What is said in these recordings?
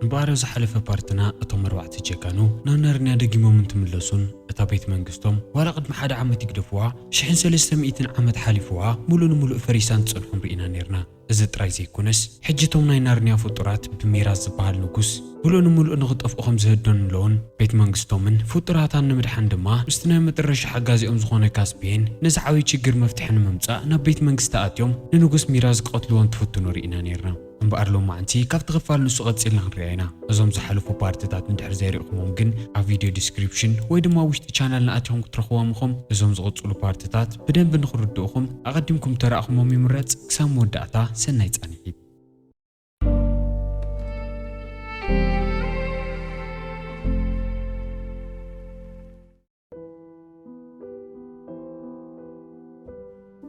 እምበኣር ኣብ ዝሓለፈ ፓርትና እቶም ኣርባዕተ ጀጋኑ ናብ ናርንያ ደጊሞም እንትምለሱን እታ ቤት መንግስቶም ዋላ ቅድሚ ሓደ ዓመት ይግደፍዋ ሽሕን ሰለስተ ሚእትን ዓመት ሓሊፍዋ ሙሉእ ንሙሉእ ፈሪሳን ትጸንሑን ርኢና ነርና። እዚ ጥራይ ዘይኮነስ ሕጂ እቶም ናይ ናርንያ ፍጡራት ብሚራዝ ዝበሃል ንጉስ ሙሉእ ንሙሉእ ንኽጠፍኡ ከም ዝህደኑለውን ቤት መንግስቶምን ፍጡራታን ንምድሓን ድማ ምስቲ ናይ መጠረሻ ሓጋዚኦም ዝኾነ ካስፒየን ነዚ ዓብዪ ችግር መፍትሒ ንምምጻእ ናብ ቤት መንግስቲ ኣትዮም ንንጉስ ሚራዝ ክቐትልዎ እንትፍትኑ ርኢና ነርና። እምበኣር ሎማዓንቲ ካብቲ ክፋል ንሱ ቀጺልና ክንሪኣ ኢና። እዞም ዝሓለፉ ፓርትታት እንድሕር ዘይርኢኹሞም ግን ኣብ ቪድዮ ዲስክሪፕሽን ወይ ድማ ውሽጢ ቻናል ንኣቲኹም ክትረኽቦም ኢኹም። እዞም ዝቕጽሉ ፓርትታት ብደንቢ ንኽርድእኹም ኣቐዲምኩም ተራእኹሞም ይምረጽ። ክሳብ መወዳእታ ሰናይ ጻንሒት።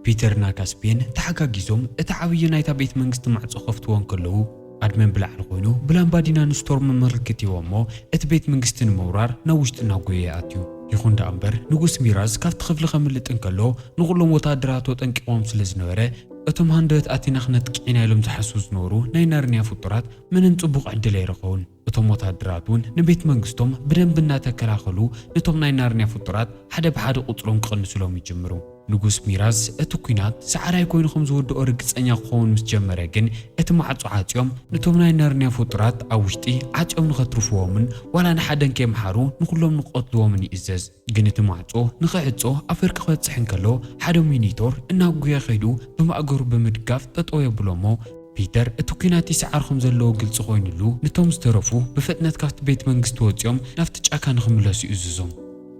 ፒተርና ካስፒየን ተሓጋጊዞም እቲ ዓብዪ ናይታ ቤት መንግስቲ ማዕጾ ከፍትዎ እንከለዉ ኣድመን ብላዕሊ ኮይኑ ብላምባዲናን ስቶርም ምልክት ይህቦ እሞ እቲ ቤት መንግስቲ ንምውራር ናብ ውሽጢ እናጎየ ይኣትዩ። ይኹን ደኣ እምበር ንጉስ ሚራዝ ካብቲ ክፍሊ ከምልጥ እንከሎ ንኹሎም ወታደራቱ ጠንቂቕዎም ስለ ዝነበረ እቶም ሃንደበት ኣቲና ክነጥቅዕ ኢና ኢሎም ዝሓስቡ ዝነበሩ ናይ ናርንያ ፍጡራት ምንም ጽቡቕ ዕድል ኣይረኸቡን። እቶም ወታደራት እውን ንቤት መንግስቶም ብደንቢ እናተከላኸሉ ነቶም ናይ ናርንያ ፍጡራት ሓደ ብሓደ ቁፅሮም ክቕንስሎም ይጅምሩ። ንጉስ ሚራዝ እቲ ኲናት ሰዓራይ ኮይኑ ከም ዝውድኦ ርግፀኛ ክኸውን ምስ ጀመረ ግን እቲ ማዕጾ ዓፅዮም ነቶም ናይ ናርንያ ፍጡራት ኣብ ውሽጢ ዓፅዮም ንኸትርፍዎምን ዋላ ንሓደን ከይምሓሩ ንኹሎም ንክቐትልዎምን ይእዘዝ። ግን እቲ ማዕጾ ንኽዕጾ ኣፈር ክበጽሕ እንከሎ ሓደ ሚኒቶር እናጉየ ከይዱ ብማእገሩ ብምድጋፍ ጠጠው የብሎ እሞ ፒተር እቲ ኲናት ይስዓር ከም ዘለዎ ግልጺ ኮይኑሉ ነቶም ዝተረፉ ብፍጥነት ካብቲ ቤት መንግስቲ ወጺኦም ናብቲ ጫካ ንኽምለሱ ይእዝዞም።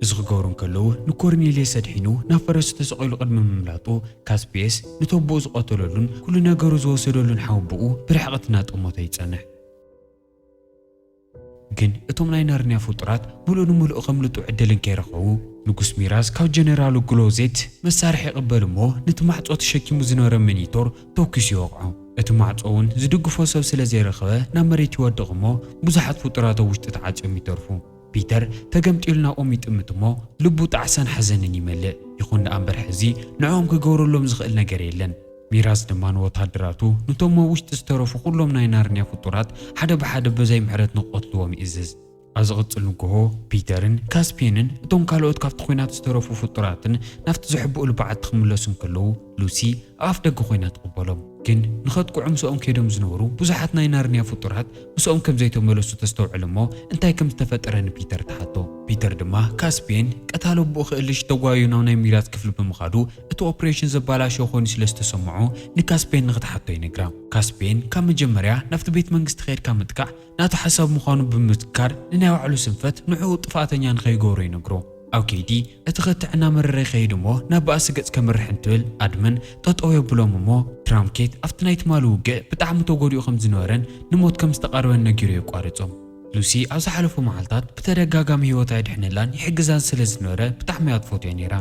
እዚ ክገብሩ እንከለዉ ንኮርኔልየስ ኣድሒኑ ናብ ፈረሱ ተሰቒሉ ቅድሚ ምምላጡ ካስፒየስ ንተቦኡ ዝቐተለሉን ኩሉ ነገሩ ዝወሰደሉን ሓወቦኡ ብርሕቐት እናጠመቶ ይጸንሕ። ግን እቶም ናይ ናርንያ ፍጡራት ሙሉእ ንሙሉእ ከምልጡ ዕድል እንከይረኸቡ ንጉስ ሚራዝ ካብ ጀነራሉ ግሎዜት መሳርሒ ይቕበል እሞ ነቲ ማዕጾ ተሸኪሙ ዝነበረ ሚኒቶር ተኩሱ ይወቕዖ። እቲ ማዕጾ እውን ዝድግፎ ሰብ ስለ ዘይረኸበ ናብ መሬት ይወድቕ እሞ ብዙሓት ፍጡራት ኣብ ውሽጢ ተዓጽዮም ይተርፉ። ፒተር ተገምጢሉ ናብኦም ይጥምት እሞ ልቡ ጣዕሳን ሓዘንን ይመልእ። ይኹን ደኣ እምበር ሕዚ ንዕኦም ክገብረሎም ዝኽእል ነገር የለን። ሚራዝ ድማ ንወታደራቱ ነቶም ኣብ ውሽጢ ዝተረፉ ኩሎም ናይ ናርንያ ፍጡራት ሓደ ብሓደ ብዘይ ምሕረት ንክቐትልዎም ይእዝዝ። ኣብ ዝቕጽል ንግሆ ፒተርን ካስፒየንን እቶም ካልኦት ካብቲ ኲናት ዝተረፉ ፍጡራትን ናብቲ ዝሕብኡሉ በዓቲ ክምለሱ እንከለዉ ሉሲ ኣብ ኣፍ ደገ ኮይና ትቕበሎም። ግን ንኸጥቅዑ ምስኦም ከይዶም ዝነበሩ ብዙሓት ናይ ናርንያ ፍጡራት ምስኦም ከም ዘይተመለሱ ተስተውዕል እሞ እንታይ ከም ዝተፈጠረ ንፒተር ትሓቶ። ፒተር ድማ ካስፒየን ቀታሊ ኣቦኡ ክእልሽ ተጓዩ ናብ ናይ ሚራዝ ክፍሊ ብምኻዱ እቲ ኦፕሬሽን ዘባላሸወ ኮይኑ ስለ ዝተሰምዖ ንካስፒየን ንኽትሓቶ ይነግራ። ካስፒየን ካብ መጀመርያ ናብቲ ቤት መንግስቲ ከይድካ ምጥቃዕ ናቱ ሓሳብ ምዃኑ ብምዝካር ንናይ ባዕሉ ስንፈት ንዕኡ ጥፍኣተኛ ንኸይገብሮ ይነግሮ። ኣብ ከይዲ እቲ ክትዕ እናመረረ ይኸይድ እሞ ናብ ባእሲ ገጽ ከምርሕ እንትብል ኣድመን ጠጠው የብሎም እሞ ትራምኬት ኣብቲ ናይ ትማሊ ውግእ ብጣዕሚ ተጎዲኡ ከም ዝነበረን ንሞት ከም ዝተቓረበን ነጊሩ የቋርጾም። ሉሲ ኣብ ዝሓለፉ መዓልታት ብተደጋጋሚ ህይወታ የድሕነላን ይሕግዛን ስለ ዝነበረ ብጣዕሚ እያ ትፈትዮ ነይራ።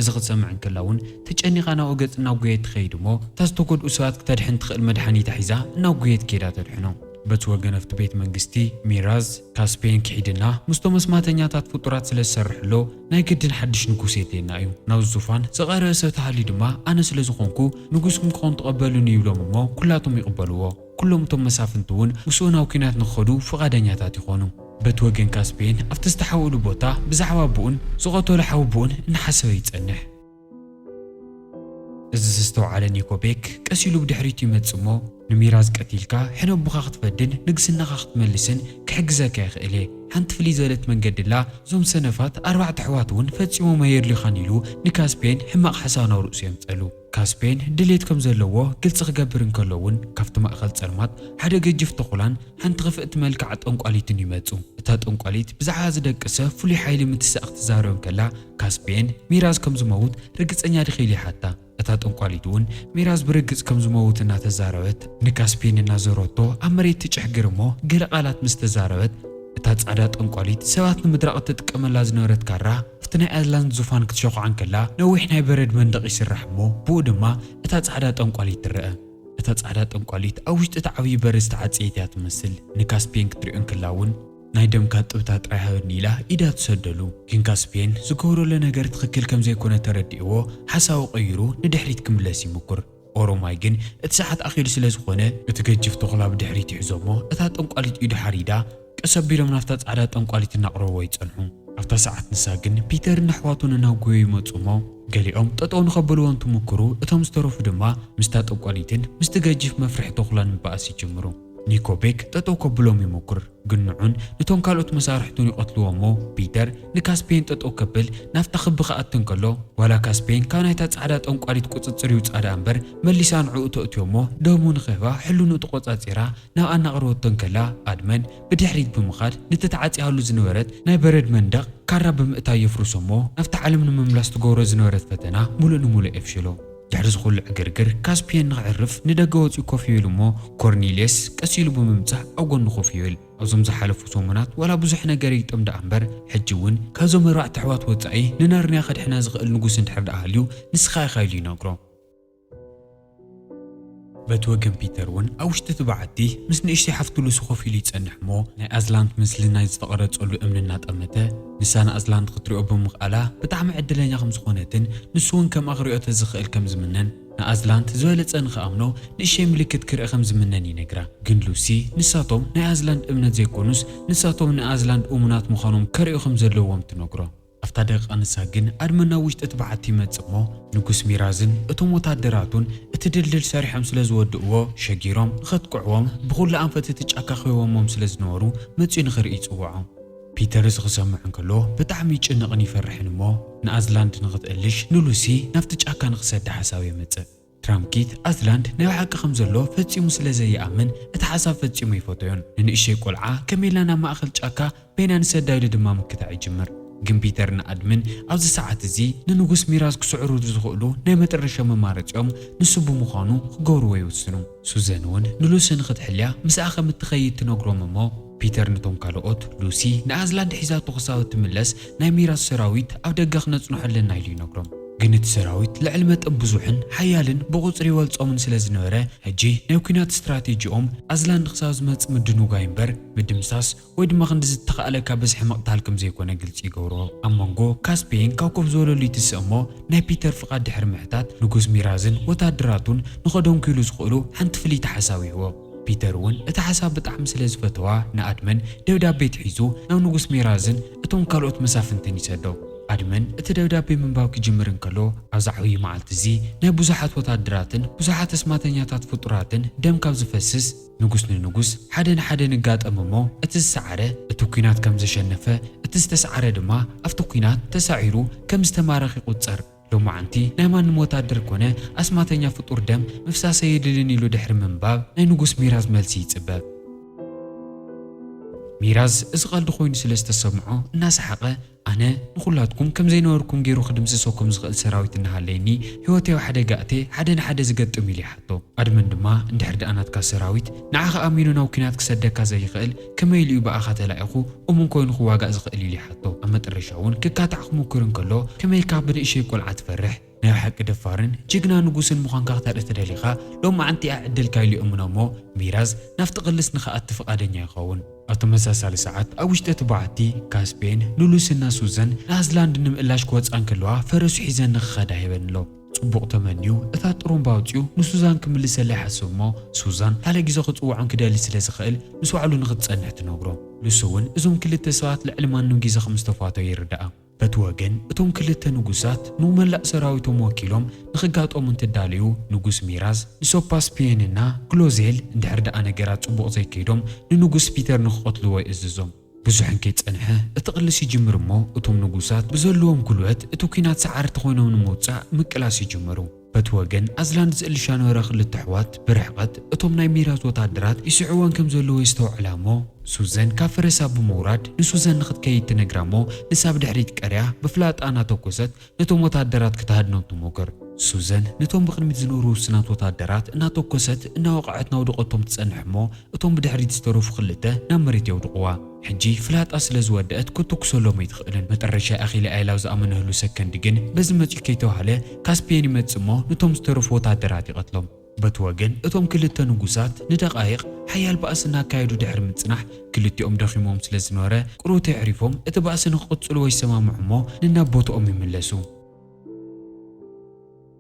እዚ ክትሰምዕ እንከላ እውን ተጨኒቓ ናብኡ ገጽ እናጎየት ትኸይድ እሞ እታ ዝተጎድኡ ሰባት ክተድሕን ትኽእል መድሓኒታ ሒዛ እናጎየት ከይዳ ተድሕኖ። በቲ ወገን ኣብቲ ቤት መንግስቲ ሚራዝ ካስፔን ክሒድና ምስቶም ኣስማተኛታት ፍጡራት ስለ ዝሰርሕ ኣሎ ናይ ግድን ሓድሽ ንጉስ የድልየና እዩ። ናብዚ ዙፋን ዝቐረበ ሰብ ተሃልዩ ድማ ኣነ ስለ ዝኾንኩ ንጉስኩም ክኸውን ተቐበሉኒ ይብሎም እሞ ኩላቶም ይቕበልዎ። ኩሎም እቶም መሳፍንቲ እውን ምስኡ ናብ ኲናት ንክኸዱ ፍቓደኛታት ይኾኑ። በቲ ወገን ካስፔን ኣብቲ ዝተሓውእሉ ቦታ ብዛዕባ ኣቦኡን ዝቐተሎ ሓወቦኡን እናሓሰበ ይጸንሕ። እዚ ዘስተውዓለ ኒኮቤክ ቀስ ኢሉ ብድሕሪቱ ይመጽእ እሞ ንሚራዝ ቀቲልካ ሕነ ኣቦኻ ክትፈድን ንግስናኻ ክትመልስን ክሕግዘካ ይኽእል እየ። ሓንቲ ፍልይ ዝበለት መንገዲ ኣላ። እዞም ሰነፋት ኣርባዕተ ኣሕዋት እውን ፈጺሞም ኣየድልዩኻን ኢሉ ንካስፔን ሕማቕ ሓሳብ ናብ ርእሱ የምጸሉ። ካስፔን ድሌት ከም ዘለዎ ግልጺ ክገብር እንከሎ እውን ካብቲ ማእከል ጸልማት ሓደ ገጅፍ ተኹላን ሓንቲ ክፍእቲ መልክዓ ጠንቋሊትን ይመጹ። እታ ጠንቋሊት ብዛዕባ ዝደቂ ሰብ ፍሉይ ሓይሊ ምትሳእ ክትዛረብ እንከላ ካስፔን ሚራዝ ከም ዝመውት ርግጸኛ ዲኺ ኢሉ ይሓታ። እታ ጠንቋሊት እውን ሚራዝ ብርግጽ ከም ዝመውት እናተዛረበት ንካስፔን እናዘረቶ ኣብ መሬት ትጭሕግር እሞ ገለ ቃላት ምስ ተዛረበት እታ ጻዕዳ ጠንቋሊት ሰባት ንምድራቕ እትጥቀመላ ዝነበረት ካራ ኣብቲ ናይ ኣላንድ ዙፋን ክትሸኹዓ እንከላ ነዊሕ ናይ በረድ መንደቕ ይስራሕ እሞ ብኡ ድማ እታ ጻዕዳ ጠንቋሊት ትረአ። እታ ጻዕዳ ጠንቋሊት ኣብ ውሽጢ እቲ ዓብዪ በሪ ዝተዓጸየት እያ ትመስል። ንካስፔን ክትሪኦ እንከላ እውን ናይ ደምካ ጥብታ ጥራይ ሃበኒ ኢላ ኢዳ ትሰደሉ። ግን ካስፔን ዝገብረሉ ነገር ትኽክል ከም ዘይኮነ ተረዲእዎ ሓሳቡ ቀይሩ ንድሕሪት ክምለስ ይምኩር። ኦሮማይ ግን እቲ ሰዓት ኣኺሉ ስለ ዝኾነ፣ እቲ ገጅፍ ተኹላ ብድሕሪት ይሕዞ እሞ፣ እታ ጠንቋሊት ኢዱ ሓሪዳ፣ ቀስ ኣቢሎም ናብታ ጻዕዳ ጠንቋሊት እናቕረብዎ ይጸንሑ። ኣብታ ሰዓት ንሳ ግን ፒተርን ኣሕዋቱን እናጎዩ ይመጹ እሞ፣ ገሊኦም ጠጠው ንኸብልዎ እንትምክሩ፣ እቶም ዝተረፉ ድማ ምስታ ጠንቋሊትን ምስቲ ገጅፍ መፍርሒ ተኹላን ምባኣስ ይጅምሩ። ኒኮ ቤክ ጠጠው ከብሎም ይሞክር፣ ግን ንዑን ንቶም ካልኦት መሳርሕቱን ይቐትልዎ እሞ፣ ፒተር ንካስፔን ጠጠው ከብል ናብታ ክቢ ክኣቲ እንከሎ፣ ዋላ ካስፔን ካብ ናይታ ጻዕዳ ጠንቋሊት ቁጽጽር ይውጻእ ደኣ እምበር፣ መሊሳ ንዕኡ ተእትዮ እሞ፣ ደሙ ንኽህባ ሕልንኡ ተቖጻጺራ ናብ ኣናቕረወቶ እንከላ፣ ኣድመን ብድሕሪት ብምኻድ፣ ነቲ ተዓጽያሉ ዝነበረት ናይ በረድ መንደቕ ካራ ብምእታይ የፍርሶ እሞ፣ ናብታ ዓለም ንምምላስ ትገብሮ ዝነበረት ፈተና ሙሉእ ንሙሉእ የፍሽሎ። ድሕሪ እዚ ኩሉ ዕግርግር፣ ካስፒየን ንኽዕርፍ ንደገ ወጺኡ ኮፍ ይብል እሞ፣ ኮርኔልየስ ቀስ ኢሉ ብምምጻእ ኣብ ጎኑ ኮፍ ይብል። ኣብዞም ዝሓለፉ ሰሙናት ዋላ ብዙሕ ነገር ይግጠም ደኣ እምበር፣ ሕጂ እውን ካብዞም ኣርባዕተ ኣሕዋት ወጻኢ ንናርንያ ከድሕና ዝኽእል ንጉስ እንድሕር ደኣ ሃልዩ፣ ንስኻ ኢኻ ኢሉ ይነግሮ። በቲ ወገን ፒተር እውን ኣብ ውሽጢ እቲ በዓቲ ምስ ንእሽተይ ሓፍቱ ሉሲ ኮፍ ኢሉ ይጸንሕ እሞ፣ ናይ ኣዝላንድ ምስሊ ናይ ዝተቐረጸሉ እምኒ እናጠመተ፣ ንሳ ንኣዝላንድ ክትሪኦ ብምኽኣላ ብጣዕሚ ዕድለኛ ከም ዝኾነትን ንሱ እውን ከምኣ ክሪኦ ተዝኽእል ከም ዝምነን፣ ንኣዝላንድ ዝበለጸ ንኽኣምኖ ንእሽተይ ምልክት ክርኢ ከም ዝምነን ይነግራ። ግን ሉሲ ንሳቶም ናይ ኣዝላንድ እምነት ዘይኮኑስ ንሳቶም ንኣዝላንድ እሙናት ምዃኖም ከርእዩ ከም ዘለዎም ትነግሮ። ኣብታ ደቂቕ ንሳ ግን ኣድመን ናብ ውሽጢ እቲ በዓቲ ይመጽእ እሞ፣ ንጉስ ሚራዝን እቶም ወታደራቱን እቲ ድልድል ሰሪሖም ስለ ዝወድእዎ፣ ሸጊሮም ንኸጥቅዕዎም ብኹሉ ኣንፈት እቲ ጫካ ከይቦሞም ስለ ዝነበሩ፣ መጺኡ ንኽርኢ ይጽውዖ። ፒተር እዚ ክሰምዕ እንከሎ ብጣዕሚ ይጭነቕን ይፈርሕን እሞ፣ ንኣዝላንድ ንኽትእልሽ ንሉሲ ናብቲ ጫካ ንኽሰዳ ሓሳብ የምጽእ። ትራምኪት ኣዝላንድ ናይ ብሓቂ ከም ዘሎ ፈጺሙ ስለ ዘይኣምን፣ እቲ ሓሳብ ፈጺሙ ኣይፈተዮን። ንንእሽተይ ቆልዓ ከመይ ኢልና ናብ ማእከል ጫካ በይና ንሰዳ ኢሉ ድማ ምክታዕ ይጅምር። ግን ፒተር ንኣድምን ኣብዚ ሰዓት እዚ ንንጉስ ሚራዝ ክስዕሩ ዝኽእሉ ናይ መጠረሻ መማረጺኦም ንሱ ብምዃኑ ክገብርዎ ይውስኑ። ሱዘን እውን ንሉሲ ንኽትሕልያ ምስኣ ከም እትኸይድ ትነግሮም እሞ፣ ፒተር ነቶም ካልኦት ሉሲ ንኣዝላንድ ሒዛቶ ክሳብ እትምለስ ናይ ሚራዝ ሰራዊት ኣብ ደገ ክነጽንሖ ኣለና ኢሉ ይነግሮም። ግን እቲ ሰራዊት ልዕሊ መጠን ብዙሕን ሓያልን ብቑጽሪ ይበልጾምን ስለ ዝነበረ፣ ሕጂ ናይ ኲናት ስትራቴጂኦም ኣዝላንድ ክሳብ ዝመጽእ ምድንጓይ እምበር ምድምሳስ ወይ ድማ ክንዲ ዝተኻእለካ ብዝሒ ምቕታል ከም ዘይኮነ ግልጺ ይገብሮ። ኣብ መንጎ ካስፔን ካብ ኮፍ ዝበለሉ ይትስእ እሞ፣ ናይ ፒተር ፍቓድ ድሕሪ ምሕታት ንጉስ ሚራዝን ወታደራቱን ንኸደንኩሉ ዝኽእሉ ሓንቲ ፍልይቲ ሓሳብ ይህቦ። ፒተር እውን እቲ ሓሳብ ብጣዕሚ ስለ ዝፈተዋ ንኣድመን ደብዳቤ ትሒዙ ናብ ንጉስ ሚራዝን እቶም ካልኦት መሳፍንትን ይሰዶ። ኣድመን እቲ ደብዳቤ ምንባብ ክጅምር እንከሎ፣ ኣብዚ ዓብዪ መዓልቲ እዚ ናይ ብዙሓት ወታደራትን ብዙሓት ኣስማተኛታት ፍጡራትን ደም ካብ ዝፈስስ፣ ንጉስ ንንጉስ ሓደ ንሓደ ንጋጠም እሞ፣ እቲ ዝሰዓረ እቲ ኲናት ከም ዘሸነፈ፣ እቲ ዝተሰዓረ ድማ ኣብቲ ኲናት ተሳዒሩ ከም ዝተማረኽ ይቑጸር። ሎማዓንቲ ናይ ማንም ወታደር ኮነ ኣስማተኛ ፍጡር ደም ምፍሳስ ኣየድልን ኢሉ ድሕሪ ምንባብ ናይ ንጉስ ሚራዝ መልሲ ይጽበ። ሚራዝ እዚ ቀልዲ ኮይኑ ስለ ዝተሰምዖ እናሰሓቐ፣ ኣነ ንኹላትኩም ከም ዘይነበርኩም ገይሩ ክድምስሶ ከም ዝኽእል ሰራዊት እናሃለየኒ ህይወተይ ኣብ ሓደጋ ኣእትየ ሓደ ንሓደ ዝገጥም ኢሉ ይሓቶ። ኣድመን ድማ እንድሕር ደኣ ናትካ ሰራዊት ንዓኻ ኣሚኑ ናብ ኲናት ክሰደካ ዘይኽእል ከመይ ኢሉ እዩ ብኣኻ ተላኢኹ እሙን ኮይኑ ክዋጋእ ዝኽእል ኢሉ ይሓቶ። ኣብ መጠረሻ እውን ክካታዕ ክሙክር እንከሎ ከመይ ኢልካ ብንእሽተይ ቆልዓ ትፈርሕ? ናይ ብሓቂ ደፋርን ጅግና ንጉስን ምዃንካ ክተርኢ ተደሊኻ ሎማዓንቲ እያ ዕድልካ ኢሉ ይእምኖ እሞ ሚራዝ ናብቲ ቅልስ ንኽኣቲ ፍቓደኛ ይኸውን። ኣብ ተመሳሳሊ ሰዓት ኣብ ውሽጢ እቲ በዓቲ ካስፔን ንሉሲና ሱዘን ንኣዝላንድ ንምእላሽ ክወጻ እንከለዋ ፈረሱ ሒዘን ንኽኸዳ ሂበን ኣሎ። ጽቡቕ ተመንዩ እታ ጥሩምባ ኣውጺኡ ንሱዛን ክምልሰላ ይሓስብ እሞ ሱዛን ካልእ ግዜ ክጽውዖን ክደሊ ስለ ዝኽእል ምስ ባዕሉ ንኽትጸንሕ ትነግሮ። ሉሲ እውን እዞም ክልተ ሰባት ልዕሊ ማንም ግዜ ከም ዝተፋተዩ ይርድኣ። በቲ ወገን እቶም ክልተ ንጉሳት ንመላእ ሰራዊቶም ወኪሎም ንኽጋጠሙ እንትዳለዩ፣ ንጉስ ሚራዝ ንሶፓስፒየንና ግሎዜል እንድሕር ደኣ ነገራት ጽቡቕ ዘይከይዶም ንንጉስ ፒተር ንኽቐትልዎ ይእዝዞም። ብዙሕ እንከይጸንሐ እቲ ቅልስ ይጅምር እሞ፣ እቶም ንጉሳት ብዘለዎም ጉልበት እቲ ኲናት ሰዓርቲ ኮይኖም ንምውጻእ ምቅላስ ይጅምሩ። በቲ ወገን ኣዝላንድ ዝእልሻ ነበራ ክልተ ኣሕዋት ብርሕቐት እቶም ናይ ሚራዝ ወታደራት ይስዕብወን ከም ዘለዉ የስተውዕላ እሞ፣ ሱዘን ካብ ፈረሳ ብምውራድ ንሱዘን ንኽትከይድ ትነግራ እሞ፣ ንሳ ብድሕሪት ቀርያ ብፍላጣ እናተኮሰት ነቶም ወታደራት ክትሃድኖም ትሞክር። ሱዘን ነቶም ብቕድሚት ዝነበሩ ውሱናት ወታደራት እናተኮሰት እናወቕዐት እናውደቐቶም ትጸንሕ እሞ፣ እቶም ብድሕሪት ዝተረፉ ክልተ ናብ መሬት የውድቕዋ። ሕጂ ፍላጣ ስለ ዝወደአት ክትኩሰሎም ኣይትኽእልን። መጠረሻ ኣኺለ ኣይላብ ዝኣመነህሉ ሰከንድ ግን በዚ መጺኡ ከይተባህለ ካስፒየን ይመጽእ እሞ ነቶም ዝተረፉ ወታደራት ይቐትሎም። በቲ ወገን እቶም ክልተ ንጉሳት ንደቓይቕ ሓያል ባእሲ እናካየዱ ድሕሪ ምጽናሕ ክልቲኦም ደኺሞም ስለ ዝነበረ ቁሩብ ተየዕሪፎም እቲ ባእሲ ንክቕጽልዎ ይሰማምዑ እሞ ንናብ ቦትኦም ይምለሱ።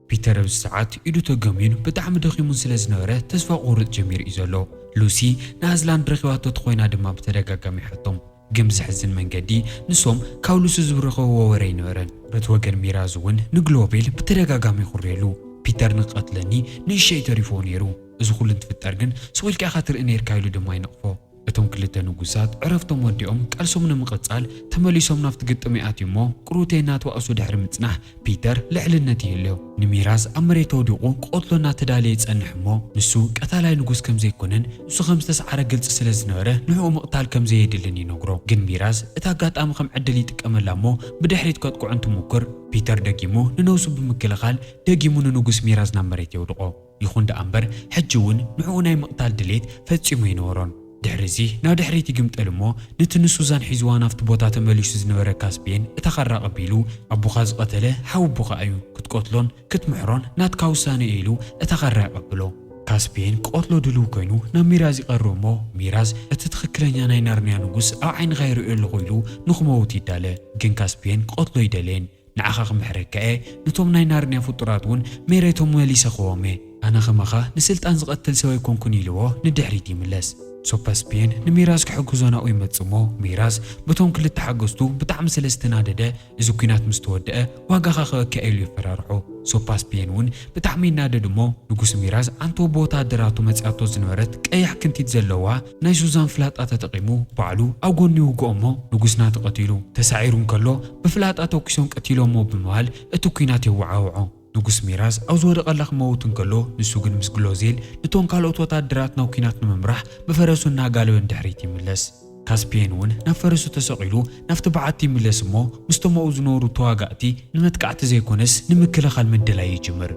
ፒተር ኣብዚ ሰዓት ኢዱ ተገምዩን ብጣዕሚ ደኺሙን ስለ ዝነበረ ተስፋ ቁርጥ ጀሚሩ እዩ ዘሎ። ሉሲ ንኣዝላንድ ረኺባቶ ተኾይና ድማ ብተደጋጋሚ ሓቶም። ግን ብዘሕዝን መንገዲ ንሶም ካብ ሉሲ ዝብረኸዎ ወረ ኣይነበረን። በቲ ወገን ሚራዝ እውን ንግሎቤል ብተደጋጋሚ ይኹርየሉ። ፒተር ንክቐትለኒ ንእሸይ ተሪፎ ነይሩ። እዚ ኩሉ እንትፍጠር ግን ስቕ ኢልካ ኢኻ ትርኢ ነይርካ ኢሉ ድማ ይነቕፎ። እቶም ክልተ ንጉሳት ዕረፍቶም ወዲኦም ቃልሶም ንምቕጻል ተመሊሶም ናብቲ ግጥም ይኣትዩ እሞ ቅሩተይ እናተባእሱ ድሕሪ ምጽናሕ ፒተር ልዕልነት ይህልዮ። ንሚራዝ ኣብ መሬት ኣውዲቑ ክቐትሎ እናተዳለየ ይጸንሕ እሞ ንሱ ቀታላይ ንጉስ ከም ዘይኮነን ንሱ ከም ዝተስዓረ ግልጺ ስለ ዝነበረ ንዕኡ ምቕታል ከም ዘየድልን ይነግሮ። ግን ሚራዝ እቲ ኣጋጣሚ ከም ዕድል ይጥቀመላ እሞ ብድሕሪት ከጥቅዖ እንትሙክር ፒተር ደጊሙ ንነብሱ ብምክልኻል ደጊሙ ንንጉስ ሚራዝ ናብ መሬት የውድቖ። ይኹን ደኣ እምበር ሕጂ እውን ንዕኡ ናይ ምቕታል ድሌት ፈጺሙ ኣይነበሮን። ድሕሪ እዚ ናብ ድሕሪት ይግምጠል እሞ ነቲ ንሱዛን ሒዝዋ ናብቲ ቦታ ተመሊሱ ዝነበረ ካስፒየን እታ ካራ ቀቢሉ ኣቦኻ ዝቐተለ ሓወቦኻ እዩ ክትቀትሎን ክትምሕሮን ናትካ ውሳነ እዩ ኢሉ እታ ካራ ይቐብሎ። ካስፒየን ክቐትሎ ድልው ኮይኑ ናብ ሚራዝ ይቐርብ እሞ ሚራዝ እቲ ትኽክለኛ ናይ ናርንያ ንጉስ ኣብ ዓይንኻ ይርእዮ ኣለኹ ኢሉ ንኽመውት ይዳለ። ግን ካስፒየን ክቐትሎ ይደልየን። ንዓኻ ክምሕረካ እየ፣ ነቶም ናይ ናርንያ ፍጡራት እውን መሬቶም መሊሰ ክህቦም እየ። ኣነ ከማኻ ንስልጣን ዝቐትል ሰብ ኣይኮንኩን ኢልዎ ንድሕሪት ይምለስ። ሶፓስፒየን ንሚራዝ ክሕግዞ ናብኡ ይመጽእ እሞ ሚራዝ በቶም ክልተ ሓገዝቱ ብጣዕሚ ስለ ዝተናደደ እዚ ኲናት ምስ ተወደአ ዋጋኻ ክህበካ እየ ኢሉ የፈራርሖ። ሶፓስፒየን እውን ብጣዕሚ ይናደድ እሞ ንጉስ ሚራዝ ኣንተ ወተሃደራቱ መጺኣቶ ዝነበረት ቀያሕ ክንቲት ዘለዋ ናይ ሱዛን ፍላጣ ተጠቒሙ ባዕሉ ኣብ ጎኑ ይውግኦ እሞ ንጉስና ተቐቲሉ ተሳዒሩ እንከሎ ብፍላጣ ተኩሶም ቀቲሎሞ ብምባል እቲ ኲናት የወዓውዖ። ንጉስ ሚራዝ ኣብ ዝወደቐላ ክመውት እንከሎ ንሱ ግን ምስ ግሎዜል ንቶም ካልኦት ወታደራት ናብ ኲናት ንምምራሕ ብፈረሱ እናጋለበ ንድሕሪት ይምለስ። ካስፒየን እውን ናብ ፈረሱ ተሰቒሉ ናብቲ በዓቲ ይምለስ እሞ ምስቶም ኣብኡ ዝነበሩ ተዋጋእቲ ንመጥቃዕቲ ዘይኮነስ ንምክልኻል ምድላይ ይጅምር።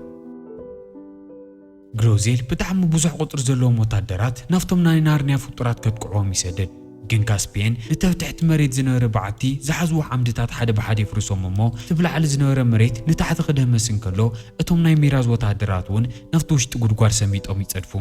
ግሎዜል ብጣዕሚ ብዙሕ ቁፅሪ ዘለዎም ወታደራት ናብቶም ናይ ናርንያ ፍጡራት ከጥቅዕዎም ይሰድድ። ግን ካስፒየን ንተብ ትሕቲ መሬት ዝነበረ በዓቲ ዝሓዝዎ ዓምድታት ሓደ ብሓደ የፍርሶም እሞ እቲ ብላዕሊ ዝነበረ መሬት ንታሕቲ ክድህመስ እንከሎ እቶም ናይ ሚራዝ ወታደራት እውን ናብቲ ውሽጢ ጉድጓድ ሰሚጦም ይፀድፉ።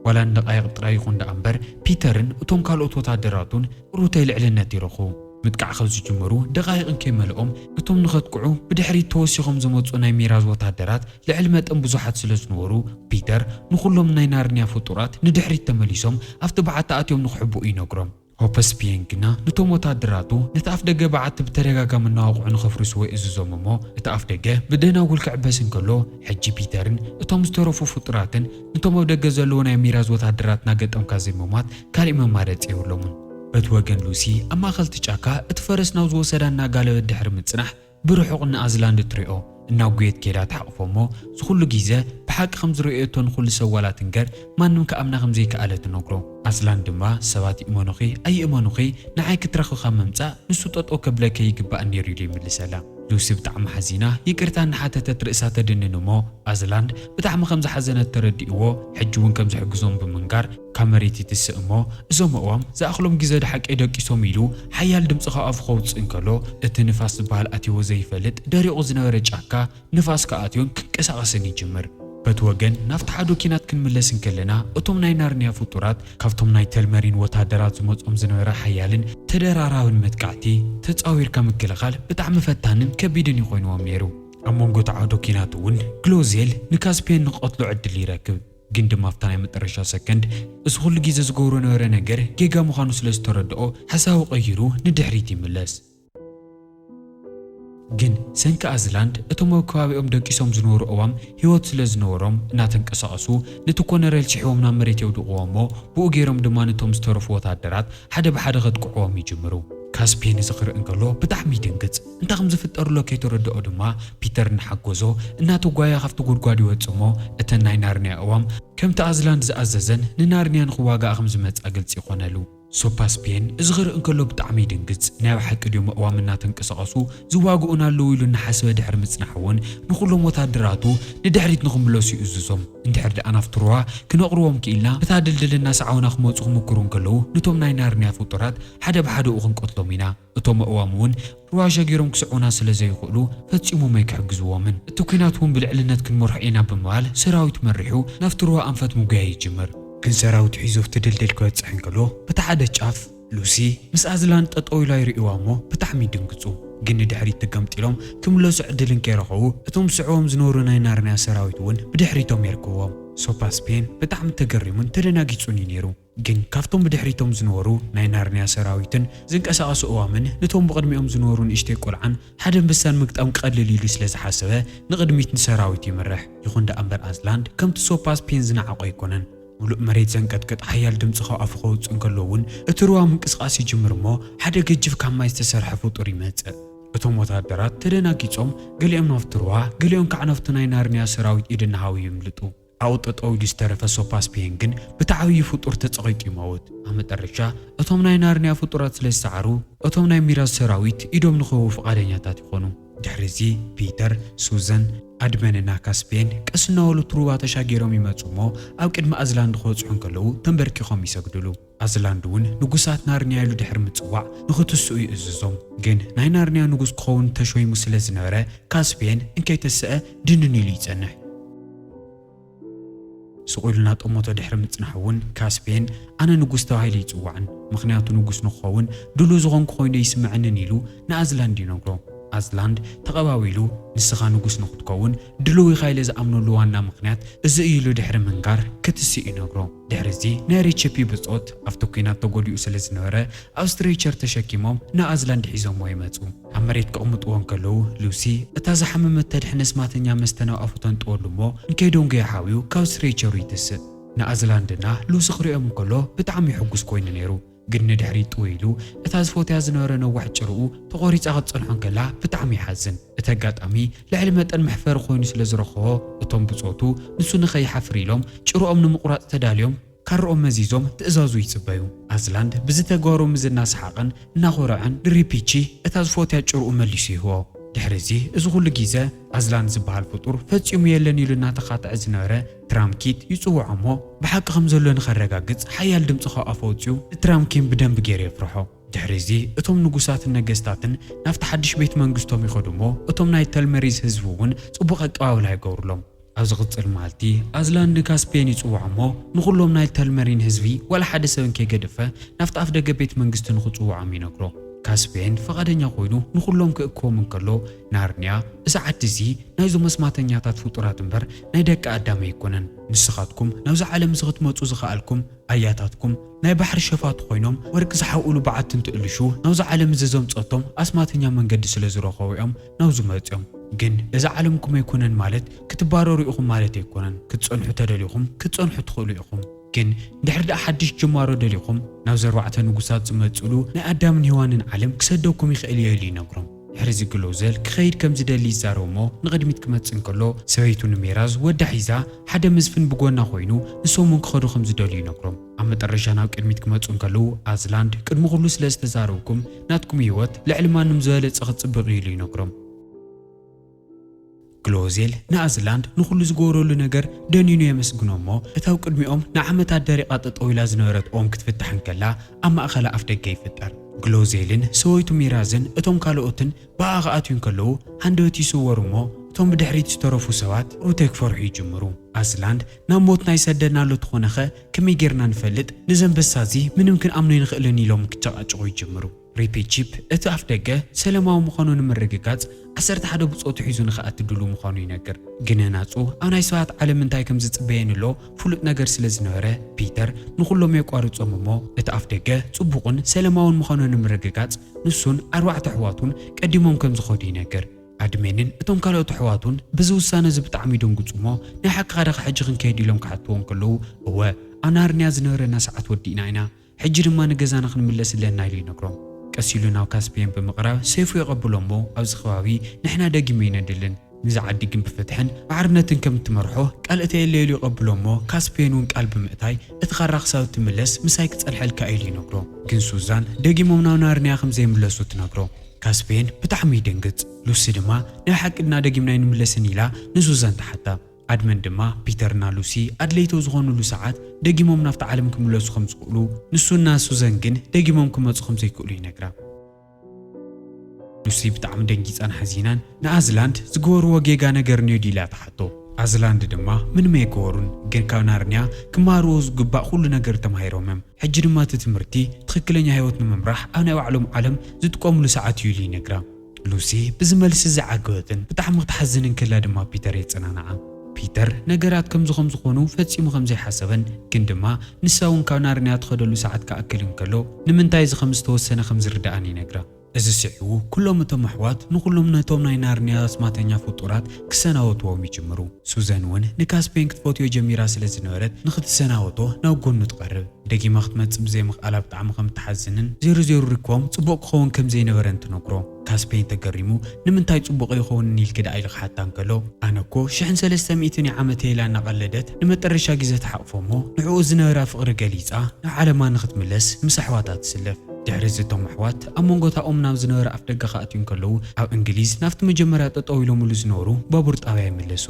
ዋላ ንደቃይቕ ጥራይ ይኹን ደኣ እምበር ፒተርን እቶም ካልኦት ወታደራቱን ቁሩተይ ልዕልነት ይረኽቡ። ምጥቃዕ ካብ ዝጅምሩ ደቃይቕን ከይመልኦም እቶም ንኸጥቅዑ ብድሕሪት ተወሲኾም ዝመፁ ናይ ሚራዝ ወታደራት ልዕሊ መጠን ብዙሓት ስለ ዝነበሩ ፒተር ንኹሎም ናይ ናርንያ ፍጡራት ንድሕሪት ተመሊሶም ኣብቲ በዓቲ ኣትዮም ንክሕብኡ ይነግሮም። ሆፐስፒየን ግና ነቶም ወታደራቱ ነቲ ኣፍ ደገ በዓቲ ብተደጋጋሚ እናወቕዑ ንኸፍርስዎ ይእዝዞም እሞ እቲ ኣፍ ደገ ብደናጉል ክዕበስ እንከሎ ሕጂ ፒተርን እቶም ዝተረፉ ፍጡራትን ነቶም ኣብ ደገ ዘለዉ ናይ ሚራዝ ወታደራት እናገጠምካ ዘይምሟት ካሊእ መማረፂ የብሎምን። በቲ ወገን ሉሲ ኣብ ማእኸል እቲ ጫካ እቲ ፈረስ ናብ ዝወሰዳ እናጋለበት ድሕሪ ምፅናሕ ብርሑቕ ንኣዝላንድ ትሪኦ እናጉየት ኬዳ ትሓቕፎ እሞ እዚ ኩሉ ግዜ ብሓቂ ከም ዝረኣየቶ ንኹሉ ሰብ ዋላ ትንገር ማንም ክኣምና ከም ዘይከኣለ ትነግሮ። ኣዝላንድ ድማ ሰባት ይእመኑኺ ኣይእመኑኺ ንዓይ ክትረኽቢ ካብ ምምፃእ ንሱ ጠጠው ከብለኪ ይግባእ ነይሩ ኢሉ ይምልሰላ። ሉሲ ብጣዕሚ ሓዚና ይቅርታ እናሓተተት ርእሳ ተድንን እሞ ኣዝላንድ ብጣዕሚ ከም ዝሓዘነት ተረዲእዎ ሕጂ እውን ከም ዝሕግዞም ብምንጋር ካብ መሬት ይትስእ እሞ እዞም ኣእዋም ዝኣኽሎም ግዜ ደሓቀይ ደቂሶም ኢሉ ሓያል ድምፂ ካብ ኣፉ ከውፅእ እንከሎ እቲ ንፋስ ዝበሃል ኣትይዎ ዘይፈልጥ ደሪቑ ዝነበረ ጫካ ንፋስ ክኣትዮን ክንቀሳቐስን ይጅምር። በቲ ወገን ናብቲ ሓዶ ኪናት ክንምለስ እንከለና እቶም ናይ ናርንያ ፍጡራት ካብቶም ናይ ተልመሪን ወታደራት ዝመጾም ዝነበረ ሓያልን ተደራራብን መጥቃዕቲ ተጻዊርካ ምክልኻል ብጣዕሚ ፈታንን ከቢድን ይኾይንዎም ነይሩ። ኣብ መንጎ ተዓዶ ኪናት እውን ግሎዜል ንካስፔን ንቐትሎ ዕድል ይረክብ። ግን ድማ ኣብታ ናይ መጠረሻ ሰከንድ እዚ ኩሉ ግዜ ዝገብሮ ነበረ ነገር ጌጋ ምዃኑ ስለ ዝተረድኦ ሓሳቡ ቀይሩ ንድሕሪት ይምለስ። ግን ሰንኪ ኣዝላንድ እቶም ኣብ ከባቢኦም ደቂሶም ዝነበሩ ኣእዋም ህይወት ስለ ዝነበሮም እናተንቀሳቐሱ ነቲ ኮነረል ስሒቦም ናብ መሬት የውድቕዎ እሞ ብኡ ገይሮም ድማ ነቶም ዝተረፉ ወታደራት ሓደ ብሓደ ከጥቅዕዎም ይጅምሩ። ካስፔን እዚ ክርኢ እንከሎ ብጣዕሚ ይድንግጽ። እንታይ ከም ዝፍጠር ኣሎ ከይተረድኦ ድማ ፒተር እናሓገዞ እናተጓየ ካብቲ ጉድጓድ ይወጽእ እሞ እተን ናይ ናርንያ ኣእዋም ከምቲ ኣዝላንድ ዝኣዘዘን ንናርንያ ንኽዋጋኣ ከም ዝመጻ ግልጺ ይኾነሉ። ሶፓስፔን እዚ ክርኢ እንከሎ ብጣዕሚ ይድንግጽ። ናይ ብሓቂ ድዮም ኣእዋም እናተንቀሳቐሱ ዝዋግኡና ኣለዉ ኢሉ እናሓሰበ ድሕሪ ምጽናሕ እውን ንኹሎም ወታደራቱ ንድሕሪት ንኽምለሱ ይእዝዞም። እንድሕር ደኣ ናብቲ ሩባ ክነቕርቦም ክኢልና በታ ድልድል እናሰዓቡና ክመጹ ክምክሩ እንከለዉ ነቶም ናይ ናርንያ ፍጡራት ሓደ ብሓደኡ ክንቀትሎም ኢና። እቶም ኣእዋም እውን ሩባ ሸጊሮም ክስዕቡና ስለ ዘይኽእሉ ፈጺሞም ኣይክሕግዝዎምን። እቲ ኲናት እውን ብልዕልነት ክንመርሖ ኢና ብምባል ሰራዊት መሪሑ ናብቲ ሩባ ኣንፈት ምጉያይ ይጅምር። ግን ሰራዊት ሒዙ ኣብቲ ድልድል ክበጽሕ እንከሎ በቲ ሓደ ጫፍ ሉሲ ምስ ኣዝላን ጠጠው ኢላ ይርእይዋ እሞ ብጣዕሚ ይድንግጹ። ግን ንድሕሪት ተገምጢሎም ክምለሱ ዕድል እንከይረኸቡ፣ እቶም ዝስዕቦም ዝነበሩ ናይ ናርንያ ሰራዊት እውን ብድሕሪቶም የርክብዎም። ሶፓስፔን ብጣዕሚ ተገሪሙን ተደናጊጹን እዩ ነይሩ። ግን ካብቶም ብድሕሪቶም ዝነበሩ ናይ ናርንያ ሰራዊትን ዝንቀሳቐሱ እዋምን፣ ነቶም ብቕድሚኦም ዝነበሩ ንእሽተይ ቆልዓን ሓደ ኣንበሳን ምግጣም ቀልል ኢሉ ስለ ዝሓሰበ፣ ንቕድሚት ንሰራዊት ይምርሕ። ይኹን ደኣ እምበር፣ ኣዝላንድ ከምቲ ሶፓስፔን ዝነዓቖ ኣይኮነን። ምሉእ መሬት ዘንቀጥቅጥ ሓያል ድምጺ ካብ ኣፉ ከውጽእ እንከሎ እውን፣ እቲ ሩባ ምንቅስቓስ ይጅምር እሞ፣ ሓደ ገጅፍ ካብ ማይ ዝተሰርሐ ፍጡር ይመጽእ። እቶም ወታደራት ተደናጊጾም፣ ገሊኦም ናብቲ ሩባ፣ ገሊኦም ከዓ ናብቲ ናይ ናርንያ ሰራዊት ኢድ እናሃቡ ይምልጡ። ኣብኡ ጠጠው ኢሉ ዝተረፈ ሶፓስፔን ግን ብቲ ዓብዪ ፍጡር ተጸቒጡ ይመውት። ኣብ መጠረሻ፣ እቶም ናይ ናርንያ ፍጡራት ስለ ዝሰዓሩ፣ እቶም ናይ ሚራዝ ሰራዊት ኢዶም ንክህቡ ፍቓደኛታት ይኾኑ። ድሕሪ እዚ፣ ፒተር፣ ሱዘን፣ ኣድመንና ካስፔን ቀስ እናበሉ እቲ ሩባ ተሻጊሮም ይመጹ እሞ፣ ኣብ ቅድሚ ኣዝላንድ ክበጽሑ እንከለዉ ተንበርኪኾም ይሰግድሉ። ኣዝላንድ እውን ንጉሳት ናርንያ ኢሉ ድሕሪ ምጽዋዕ ንኽትስኡ ይእዝዞም። ግን ናይ ናርንያ ንጉስ ክኸውን ተሾይሙ ስለ ዝነበረ፣ ካስፔን እንከይተስአ ድንን ኢሉ ይጸንሕ። ስቕ ኢሉ እናጠመቶ ድሕሪ ምጽናሕ እውን፣ ካስፔን ኣነ ንጉስ ተባሂለ ይጽዋዕን፣ ምኽንያቱ ንጉስ ንክኸውን ድሉው ዝኾንኩ ኮይኑ ይስምዐንን ኢሉ ንኣዝላንድ ይነግሮ። ኣዝላንድ ተቐባቢሉ፣ ንስኻ ንጉስ ንክትከውን ድሉው ኢኻ ኢለ ዝኣምነሉ ዋና ምኽንያት እዚ እዩ ኢሉ ድሕሪ ምንጋር፣ ክትስእ ይነግሮ። ድሕሪ እዚ ናይ ሬቸፒ ብጾት ኣብቲ ኲናት ተጎዲኡ ስለ ዝነበረ፣ ኣብ ስትሬቸር ተሸኪሞም ንኣዝላንድ ሒዞምዎ ይመጹ። ኣብ መሬት ከቕምጥዎ እንከለዉ፣ ሉሲ እታ ዝሓመመት ተድሕን ኣስማተኛ መስተ ናብ ኣፉ ተንጥወሉ እሞ፣ ንከይደንጉ ይሓውዩ ካብ ስትሬቸሩ ይትስእ። ንኣዝላንድና ሉሲ ክሪኦም እንከሎ ብጣዕሚ ይሕጉስ ኮይኑ ነይሩ። ግን ንድሕሪት ጥው ኢሉ፣ እታ ዝፈትያ ዝነበረ ነዋሕ ጭርኡ ተቖሪጻ ክትጸንሖ እንከላ ብጣዕሚ ይሓዝን። እቲ ኣጋጣሚ ልዕሊ መጠን መሕፈሪ ኮይኑ ስለ ዝረኸቦ፣ እቶም ብጾቱ ንሱ ንኸይሓፍር ኢሎም ጭርኦም ንምቑራጽ ተዳልዮም፣ ካርኦም መዚዞም ትእዛዙ ይጽበዩ። ኣዝላንድ ብዝተግባሮም እዚ እናሰሓቐን እናኾረዐን፣ ንሪፒቺ እታ ዝፈትያ ጭርኡ መሊሱ ይህቦ። ድሕሪ እዚ፣ እዚ ኩሉ ግዜ ኣዝላንድ ዝበሃል ፍጡር ፈጺሙ የለን ኢሉ እናተኻትዐ ዝነበረ ትራምኪት ይጽውዖ እሞ፣ ብሓቂ ከም ዘሎ ንኸረጋግጽ ሓያል ድምጺ ካብ ኣፉ ኣውጺኡ ንትራምኪን ብደንቢ ገይሩ የፍርሖ። ድሕሪ እዚ፣ እቶም ንጉሳትን ነገስታትን ናብቲ ሓድሽ ቤት መንግስቶም ይኸዱ እሞ፣ እቶም ናይ ተልመሪዝ ህዝቢ እውን ጽቡቕ ኣቀባብላ ይገብሩሎም። ኣብ ዝቕጽል መዓልቲ፣ ኣዝላንድ ንካስፔን ይጽውዖ እሞ፣ ንኹሎም ናይ ተልመሪን ህዝቢ ዋላ ሓደ ሰብ እንከይገደፈ ናብቲ ኣፍ ደገ ቤት መንግስቲ ንኽጽውዖም ይነግሮ። ካስፔን ፍቓደኛ ኮይኑ ንኹሎም ክእክቦም እንከሎ፣ ናርንያ፣ እዚ ዓዲ እዚ ናይዞም ኣስማተኛታት ፍጡራት እምበር ናይ ደቂ ኣዳም ኣይኮነን። ንስኻትኩም ናብዚ ዓለም እዚ ክትመጹ ዝኸኣልኩም ኣያታትኩም ናይ ባሕሪ ሸፋቱ ኮይኖም ወርቂ ዝሓውእሉ በዓቲ እንትእልሹ ናብዚ ዓለም እዚ ዘምጸቶም ኣስማተኛ መንገዲ ስለ ዝረኸቡ እዮም ናብዚ መጽዮም። ግን እዚ ዓለምኩም ኣይኮነን ማለት ክትባረሩ ኢኹም ማለት ኣይኮነን። ክትጸንሑ ተደሊኹም ክትጸንሑ ትኽእሉ ኢኹም። ግን ድሕሪ ደኣ ሓድሽ ጅማሮ ደሊኹም ናብዚ ኣርባዕተ ንጉሳት ዝመጽሉ ናይ ኣዳምን ሄዋንን ዓለም ክሰደኩም ይኽእል እየ ኢሉ ይነግሮም። ድሕሪ እዚ ግሎዘል ክኸይድ ከም ዝደሊ ይዛረብ እሞ ንቕድሚት ክመጽእ እንከሎ ሰበይቱ ንሜራዝ ወዳ ሒዛ ሓደ መዝፍን ብጎና ኮይኑ ንሶም እውን ክኸዱ ከም ዝደልዩ ይነግሮም። ኣብ መጠረሻ ናብ ቅድሚት ክመጹ እንከለዉ ኣዝላንድ ቅድሚ ኩሉ ስለ ዝተዛረብኩም ናትኩም ህይወት ልዕሊ ማንም ዝበለጸ ክጽብቕ እዩ ኢሉ ይነግሮም። ግሎዜል ንኣዝላንድ ንኹሉ ዝገበረሉ ነገር ደኒኑ የመስግኖ እሞ እታ ኣብ ቅድሚኦም ንዓመታት ደሪቓ ጠጠው ኢላ ዝነበረት ኦም ክትፍታሕ እንከላ ኣብ ማእኸላ ኣፍ ደገ ይፍጠር። ግሎዜልን ሰበይቱ ሚራዝን እቶም ካልኦትን ብኣኣ ክኣትዩ እንከለዉ ሃንደበት ይስወሩ እሞ እቶም ብድሕሪት ዝተረፉ ሰባት ሩቴ ክፈርሑ ይጅምሩ። ኣዝላንድ ናብ ሞትና ይሰደና ኣሎ ተኾነኸ ከመይ ጌርና ንፈልጥ? ነዚ ኣንበሳ እዚ ምንም ክንኣምኖ ኣይንኽእልን ኢሎም ክጨቓጨቑ ይጅምሩ። ሪፒ ቺፕ እቲ ኣፍ ደገ ሰለማዊ ምዃኑ ንምርግጋጽ ዓሰርተ ሓደ ብጾቱ ሒዙ ንኽኣቲ ድሉው ምዃኑ ይነግር። ግን ናጹ ኣብ ናይ ሰባት ዓለም እንታይ ከም ዝጽበየን ኣሎ ፍሉጥ ነገር ስለ ዝነበረ ፒተር ንኹሎም የቋርጾም እሞ እቲ ኣፍ ደገ ጽቡቕን ሰለማውን ምዃኑ ንምርግጋጽ ንሱን ኣርባዕተ ኣሕዋቱን ቀዲሞም ከም ዝኸዱ ይነግር። ኣድሜንን እቶም ካልኦት ኣሕዋቱን በዚ ውሳነ እዚ ብጣዕሚ ይደንግጹ እሞ ናይ ሓቅኻ ዲኻ ሕጂ ክንከይድ ኢሎም ክሓትዎ እንከለዉ እወ ኣብ ናርንያ ዝነበረና ሰዓት ወዲእና ኢና ሕጂ ድማ ንገዛና ክንምለስ ኣለና ኢሉ ይነግሮም። ቀስ ኢሉ ናብ ካስፒየን ብምቕራብ ሰይፉ የቐብሎ እሞ ኣብዚ ከባቢ ንሕና ደጊም ኣይነድልን። ነዚ ዓዲ ግን ብፍትሕን ማዕርነትን ከም እትመርሖ ቃል እተየለ ኢሉ ይቐብሎ እሞ ካስፒየን እውን ቃል ብምእታይ እቲ ካራ ክሳብ እትምለስ ምሳይ ክጸንሐልካ ኢሉ ይነግሮ። ግን ሱዛን ደጊሞም ናብ ናርንያ ከም ዘይምለሱ ትነግሮ። ካስፒየን ብጣዕሚ ይድንግጽ። ሉሲ ድማ ናይ ሓቂ ድና ደጊምና ኣይንምለስን ኢላ ንሱዛን ትሓታ። ኣድመን ድማ ፒተርና ሉሲ ኣድለይቶ ዝኾኑሉ ሰዓት ደጊሞም ናብቲ ዓለም ክምለሱ ከም ዝኽእሉ ንሱና ሱዘን ግን ደጊሞም ክመጹ ከም ዘይክእሉ ይነግራ። ሉሲ ብጣዕሚ ደንጊጻን ሓዚናን ንኣዝላንድ ዝገበርዎ ጌጋ ነገር እንዮ ድዩ ኢላ ትሓቶ። ኣዝላንድ ድማ ምንም ኣይገበሩን ግን ካብ ናርንያ ክመሃርዎ ዝግባእ ኩሉ ነገር ተማሂሮም እዮም። ሕጂ ድማ እቲ ትምህርቲ ትኽክለኛ ህይወት ንምምራሕ ኣብ ናይ ባዕሎም ዓለም ዝጥቀምሉ ሰዓት እዩ ኢሉ ይነግራ። ሉሲ ብዚ መልሲ ዝዓገበትን ብጣዕሚ ክትሓዝንን ከላ ድማ ፒተር የጸናንዓ። ፒተር ነገራት ከምዚ ከም ዝኾኑ ፈጺሙ ከም ዘይሓሰበን ግን ድማ ንሳ እውን ካብ ናርንያ ትኸደሉ ሰዓት ክኣክል እንከሎ ንምንታይ እዚ ከም ዝተወሰነ ከም ዝርድኣን ይነግራ። እዚ ስዒቡ ኩሎም እቶም ኣሕዋት ንኹሎም ነቶም ናይ ናርንያ ኣስማተኛ ፍጡራት ክሰናበትዎም ይጅምሩ። ሱዘን እውን ንካስፔን ክትፈትዮ ጀሚራ ስለ ዝነበረት ንኽትሰናበቶ ናብ ጎኑ ትቐርብ። ደጊማ ክትመጽእ ብዘይምኽኣላ ብጣዕሚ ከም ትሓዝንን ዜሮ ዜሮ ርክቦም ጽቡቕ ክኸውን ከም ዘይነበረን ትነግሮ። ካስፔን ተገሪሙ ንምንታይ ጽቡቕ ኣይኸውንን ኢልኪ ደኣ ኢሉ ክሓታ እንከሎ ኣነ እኮ ሽሕን ሰለስተ ሚእትን ዓመት ኢላ እናቐለደት ንመጠረሻ ግዜ ትሓቕፎ እሞ ንዕኡ ዝነበራ ፍቕሪ ገሊጻ ናብ ዓለማ ንኽትምለስ ምስ ኣሕዋታ ትስለፍ። ድሕሪ እዚ እቶም ኣሕዋት ኣብ መንጎታኦም ናብ ዝነበረ ኣፍ ደገ ክኣትዩ እንከለዉ ኣብ እንግሊዝ ናብቲ መጀመርያ ጠጠው ኢሎምሉ ዝነበሩ ባቡር ጣብያ ይምለሱ።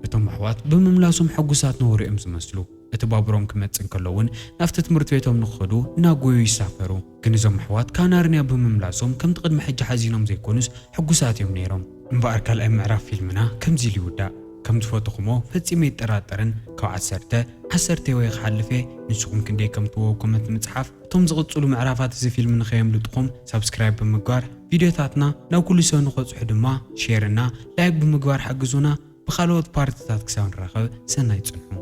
እቶም ኣሕዋት ብምምላሶም ሕጉሳት ነበሩ እዮም ዝመስሉ። እቲ ባቡሮም ክመጽእ እንከሎ እውን ናብቲ ትምህርቲ ቤቶም ንክኸዱ እናጎዩ ይሳፈሩ። ግን እዞም ኣሕዋት ካብ ናርንያ ብምምላሶም ከምቲ ቅድሚ ሕጂ ሓዚኖም ዘይኮኑስ ሕጉሳት እዮም ነይሮም። እምበኣር ካልኣይ ምዕራፍ ፊልምና ከምዚ ኢሉ ይውዳእ። ከም ዝፈትኹሞ ፈጺመ ይጠራጠርን ካብ ዓሰርተ ዓሰርተ ወይ ክሓልፍ እየ። ንስኹም ክንደይ ከም ትወው ኮመንት ምጽሓፍ። እቶም ዝቕጽሉ ምዕራፋት እዚ ፊልም ንኸየምልጥኹም ሳብስክራይብ ብምግባር ቪድዮታትና ናብ ኩሉ ሰብ ንኸጽሑ ድማ ሼር እና ላይክ ብምግባር ሓግዙና። ብኻልኦት ፓርትታት ክሳብ ንራኸብ ሰናይ ጽንሑ።